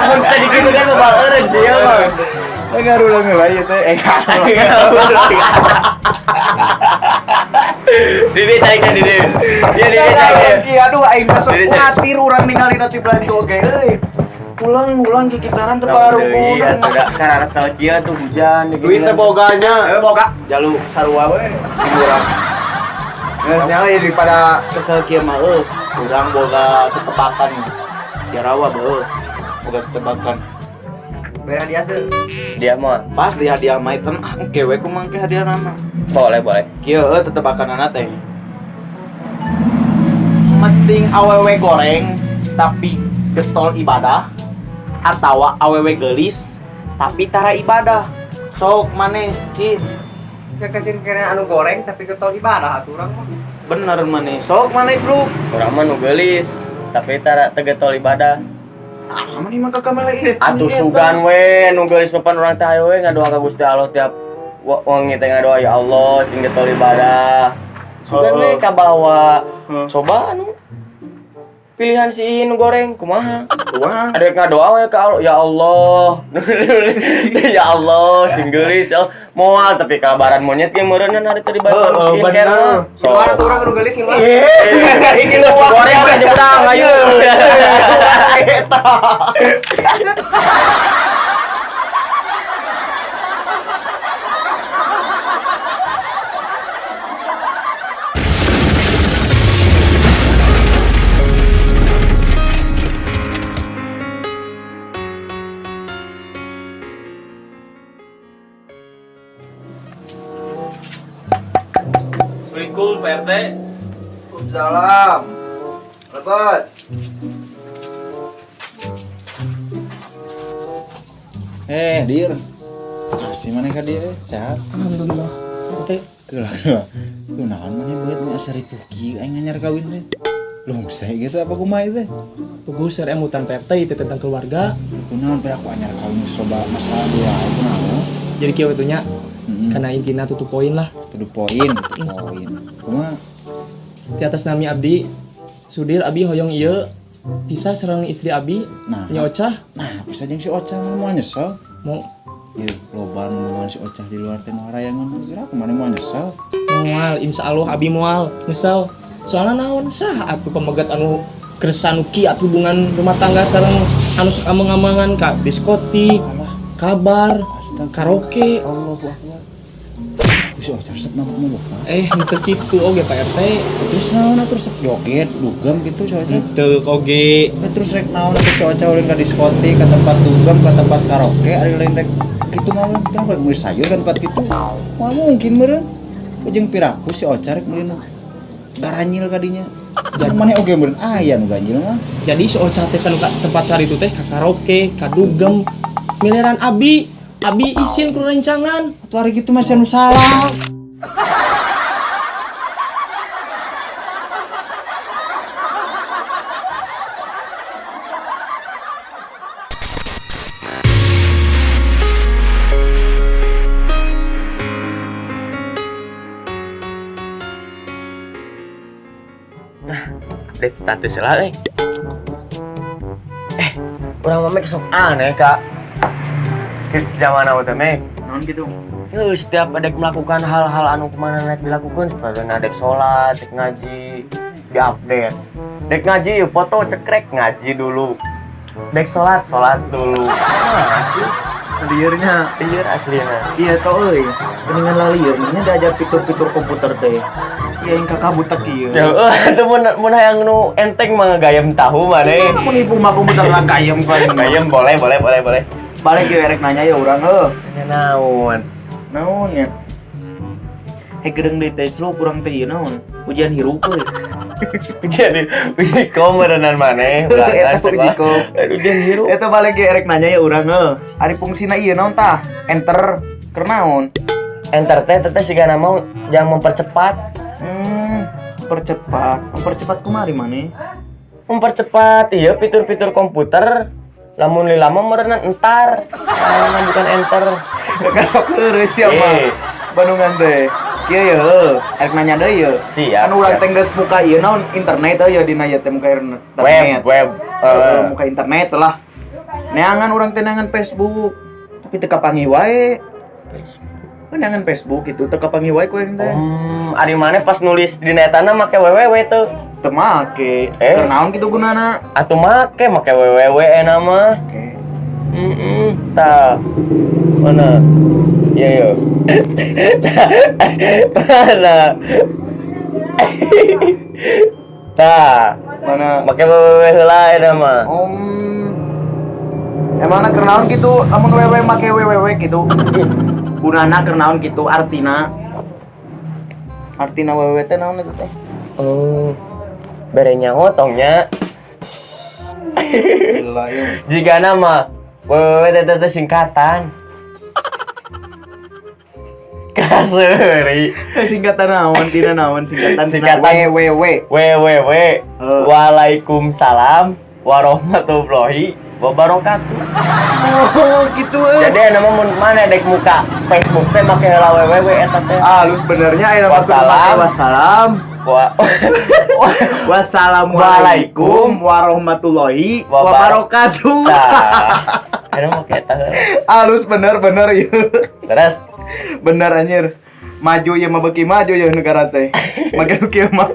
Mun tadi kitu kan mah eureun sih ya mah. Ngarulang heula ieu teh. Eh, Didi cairkan Didi. Iya Didi cairkan. Ki, aduh aing masuk Didi, cek. kuatir urang ningali notif lain tuh oge euy. Pulang ulang gigitaran teu Iya, sudah karena resel kieu tuh hujan. Duit teh boganya. Eh, boga. Jalu sarua we urang. Geus nyala ya daripada kesel kieu mah euy. Urang boga tetepakan. Jarawa beuh. Boga tetepakan. Beri hadiah tuh. Dia mah. Pas di hadiah mah item ah engke we kumaha ke hadiah nama. Boleh, boleh. Kieu euy tetepakanana teh. Penting awewe goreng tapi getol ibadah atawa awewe gelis tapi tara ibadah. Sok maneh Cin. Ya kecil kena anu goreng tapi getol ibadah atuh urang mah. Bener maneh. Sok maneh Cruk. Urang mah nu geulis, tapi tara teu getol ibadah. Ah, maneh mah kakak meleh. Atuh sugan we nu geulis papan urang teh ayo we ngadoa ka Gusti Allah tiap wengi teh ngadoa ya Allah sing getol ibadah. Sugan we kabawa. Heeh. Coba anu pilihan si Ihin nu goreng kumaha? Wah. Ada yang ngadoa we ka Allah, ya Allah. Ya Allah, sing geulis ya. Moal tapi kabaran monyet ge meureunna hari teu dibantu Heeh, skincare bener. mah. So. Gimana tuh urang anu geulis gimana? Ini lu goreng aja urang ayo. Eta. Assalamualaikum Pak RT. Waalaikumsalam. Lebat. Eh, Dir. Kasih mana ka dia? Sehat? Alhamdulillah. RT. Kelah, kelah. Kunaon maneh beut nya asa ripuh kieu aing anyar kawin teh. Lungseh gitu apa kumaha ieu teh? Puguh seur emutan Pak RT itu tentang keluarga. Kunaon pira aku anyar kawin geus loba masalah dua kunaon? Jadi kieu atuh nya Heeh. karena intina tutup poin lah. To the point, to the point. Kumaha? Di atas nami abdi Sudir abi hoyong ieu pisah sareng istri abi Nah, nya Ocah nah bisa jeung si Ocah mah moal nyesel. mau Ieu loba nu nungguan si Ocah di luar teh nu harayangan. Kira aku maneh moal nyesel. moal insya Allah abi moal nyesel soalnya naon sah atuh pemegat anu kersa nu kiat hubungan rumah tangga sareng anu sok ameng-amangan ka diskotik Alah, kabar astaga. karaoke Allahu Akbar. Aku si Ocah resep mabok-mabok. eh henteu kitu oge Pak RT Terus naon atuh resep joget, dugem gitu si Ocah. henteu oge Eh, terus rek naon atuh si Oca ulin ka diskotik, ka tempat dugem, ka tempat karaoke, ari lain rek kitu mah ulin kira rek meuli sayur ka tempat kitu. Moal mungkin meureun. Jeung piraku si Oca rek meuli nu garanyil ka dinya. Jadi maneh oge meureun aya nu ganjil mah. Jadi si Oca teh kan ka tempat kari itu teh ka karaoke, ka dugem, miliran abi, abi isin ku rencangan. Atuh ari kitu mah sia nu salah. Update status lah euy. Eh, urang mah mek sok aneh Kak. Kids zaman now teh mek. Naon gitu? Heuh, setiap adek melakukan hal-hal anu kemana naik dilakukan seperti adek sholat, dek ngaji, diupdate. Dek ngaji, yuk foto cekrek ngaji dulu. Dek sholat, sholat dulu. Nah, sih, Liurnya. lieur aslina. Iya tau euy. Mendingan lalieur nya diajar fitur-fitur komputer teh. Iya yang kakak butek ieu. Ya, itu mun mun hayang nu enteng mah ngagayem tahu maneh. Mun ibu mah komputer lah gayem kan. Gayem boleh, boleh, boleh, boleh. Balik ge rek nanya ya urang heuh. Nanya naon? Naon ya? Hei gedeng deui teh slow kurang teh ieu naon? Ujian hirup euy. Ujian uji kom meureunan maneh, ulangan Eta uji kom. Ujian hirup. Eta balik ge rek nanya ya urang heuh. Ari fungsina ieu naon tah? Enter keur naon? Enter teh teh sigana mau jangan mempercepat. Percepat. Mempercepat kumari maneh? Mempercepat iya fitur-fitur komputer lamun lila mah meureunan entar. Nah, bukan enter. Kalau keureuh sia mah. Eh. Bandungan teh. Kieu ye heuh, erek nanya deui ye. Siap, Kan urang siap. Teh geus muka ieu naon, internet euy, dina ieu teh muka internet. Web, web. Heeh, muka internet lah. Neangan urang teh, neangan Facebook. Tapi teu kapanggih wae. Kan neangan Facebook gitu, teu kapanggih wae ku aing teh. Ari maneh pas nulis di netana make www tuh? Teu make. Eh. Keur naon kitu gunana? Atuh make make www enak mah. Oke. Heeh, tah. Mana? Iya, yo. Mana? Tah, Mana? Make www heula eta mah. Om. Emangna keur naon gitu lamun www, make www gitu? Gunana keur naon gitu, artina? Artina www teh naon eta teh? Oh. Bere nyaho tong nya. Gila ya. Jika nama www teh teh singkatan. Kaseri. Singkatan naon? Tina naon singkatan? Tina Singkatan. www. WWW. Eh. Waalaikumsalam warahmatullahi wabarakatuh. Oh, gitu eh. Jadi nama mun mana dek muka Facebook teh make heula www eta teh. Halus benernya aya masuk. Wassalam. Wassalam. Wa Wassalamualaikum warahmatullahi wabarakatuh. Tah. Eta make eta heula. Halus bener bener ya. Terus Bener anjir. Maju ya mah, beuki maju ya negara teh. Make nu kieu mah.